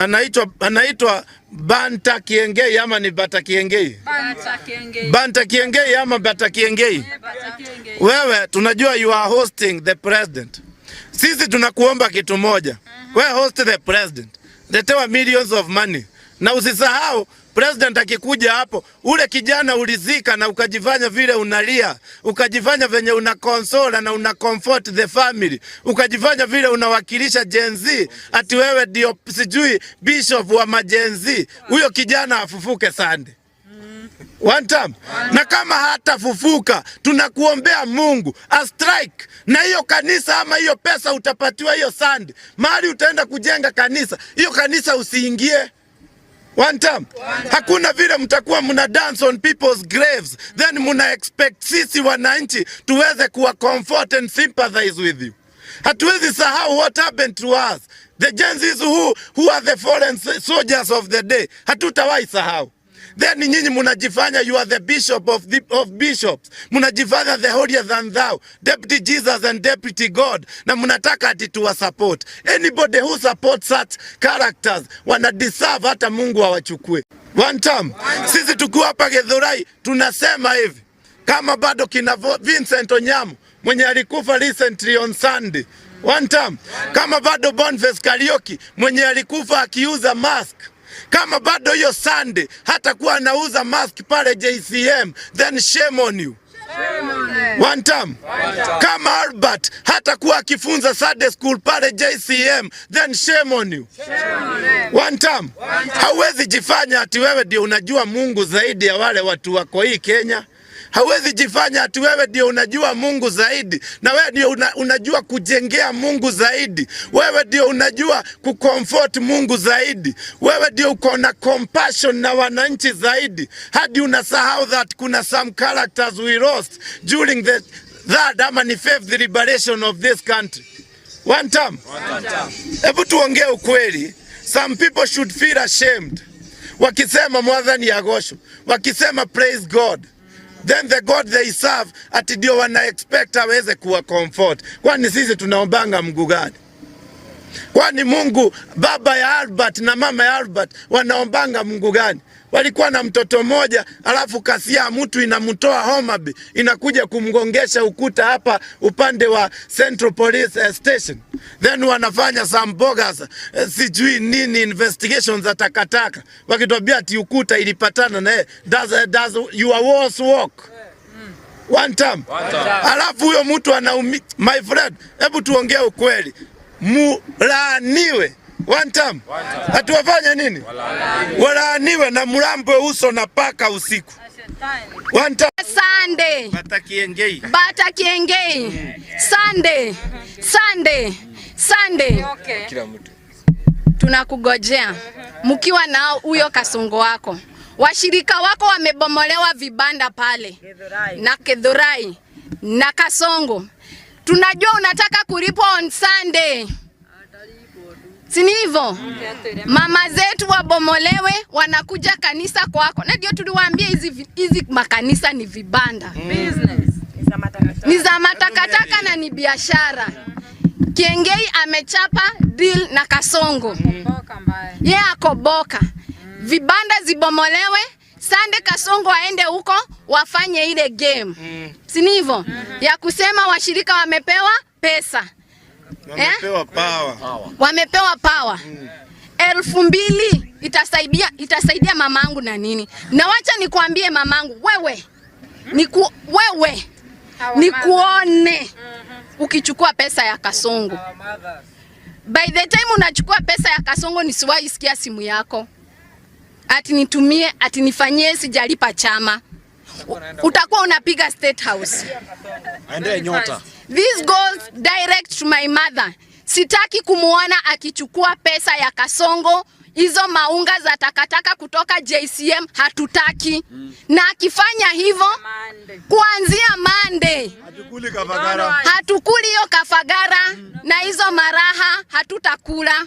Anaitwa Banta Kiengei ama ni Bata Kiengei? Bata Kiengei. Banta Kiengei ama Bata Kiengei? Bata Kiengei. Wewe tunajua you are hosting the president. Sisi tunakuomba kitu moja. We host the president. Letewa millions of money. Na usisahau president akikuja hapo, ule kijana ulizika na ukajifanya vile unalia, ukajifanya venye una console na una comfort the family, ukajifanya vile unawakilisha Gen Z, ati wewe ndio sijui bishop wa ma Gen Z. Huyo kijana afufuke Sunday. One time. Na kama hatafufuka, tunakuombea Mungu a strike na hiyo kanisa ama hiyo pesa utapatiwa hiyo Sunday. Mahali utaenda kujenga kanisa, hiyo kanisa usiingie. One time. Hakuna vile mtakuwa mna dance on people's graves then muna expect sisi wananchi tuweze kuwa comfort and sympathize with you. Hatuwezi sahau what happened to us. The Gen Zs who are the fallen soldiers of the day. Hatutawahi sahau. Then nyinyi munajifanya you are the bishop of bishops, munajifanya the holier than thou, deputy Jesus and deputy God, na munataka ati tuwa support. Anybody who supports such characters wana deserve hata Mungu awachukue. One time. Sisi tukiwa hapa Githurai tunasema hivi, kama bado kina Vincent Onyamo mwenye alikufa recently on Sunday. One time. Kama bado Boniface Kariuki mwenye alikufa akiuza mask, kama bado hiyo Sunday hata kuwa anauza mask pale JCM, then shame on you. One time. Kama Albert hata kuwa akifunza Sunday school pale JCM, then shame on you. One time. Hauwezi jifanya ati wewe ndio unajua Mungu zaidi ya wale watu wako hii Kenya. Hauwezi jifanya ati wewe ndio unajua Mungu zaidi, na wewe ndio unajua kujengea Mungu zaidi, wewe ndio unajua kucomfort Mungu zaidi, wewe ndio uko na compassion na wananchi zaidi, hadi unasahau that kuna some characters we lost during the third ama ni fifth liberation of this country. One time. Hebu tuongee ukweli. Some people should feel ashamed wakisema Mwathani agocwo, wakisema praise God, then the God they serve ati ndio wana expect aweze kuwa comfort. Kwani sisi tunaombanga Mungu gani? Kwani Mungu baba ya Albert na mama ya Albert wanaombanga Mungu gani? Walikuwa na mtoto mmoja, alafu kasia mtu inamtoa Homa Bay inakuja kumgongesha ukuta hapa upande wa Central Police Station, then wanafanya some bogus sijui nini investigations za takataka, wakituambia ati ukuta ilipatana na yeye. Does your walls work? One time. Alafu huyo mtu anaumi. My friend, hebu tuongee ukweli, mulaaniwe. One time. Hatuwafanye nini? Walaaniwe na mlambwe uso na paka usiku. One time. Sunday. Bata Kiengei. Bata Kiengei. Sunday. Sunday. Sunday. Okay. Tunakugojea mkiwa na huyo Kasongo wako. Washirika wako wamebomolewa vibanda pale na Githurai na Kasongo. Tunajua unataka kulipwa on Sunday, si ni hivyo? Mama zetu wabomolewe, wanakuja kanisa kwako, na ndio tuliwaambia hizi makanisa ni vibanda Business. Ni za matakataka na ni biashara. Kiengei amechapa deal na Kasongo, Boka mbaya. ye ako boka. Vibanda zibomolewe, Sunday Kasongo aende huko wafanye ile game, si ni hivyo? Ya kusema washirika wamepewa pesa, Wamepewa power. Wamepewa power. 2,000 itasaidia mamangu na nini? Na wacha nikwambie mamangu, wewe nikuone ukichukua pesa ya Kasongo. By the time unachukua pesa ya Kasongo nisiwahi sikia simu yako ati nitumie, ati nifanyie, sijalipa chama. Utakuwa unapiga State House. Aende nyota. This goes direct to my mother. Sitaki kumuona akichukua pesa ya Kasongo, hizo maunga za takataka kutoka JCM hatutaki. Na akifanya hivyo kuanzia Monday Hatukuli kafagara. Hatukuli hiyo kafagara na hizo maraha hatutakula.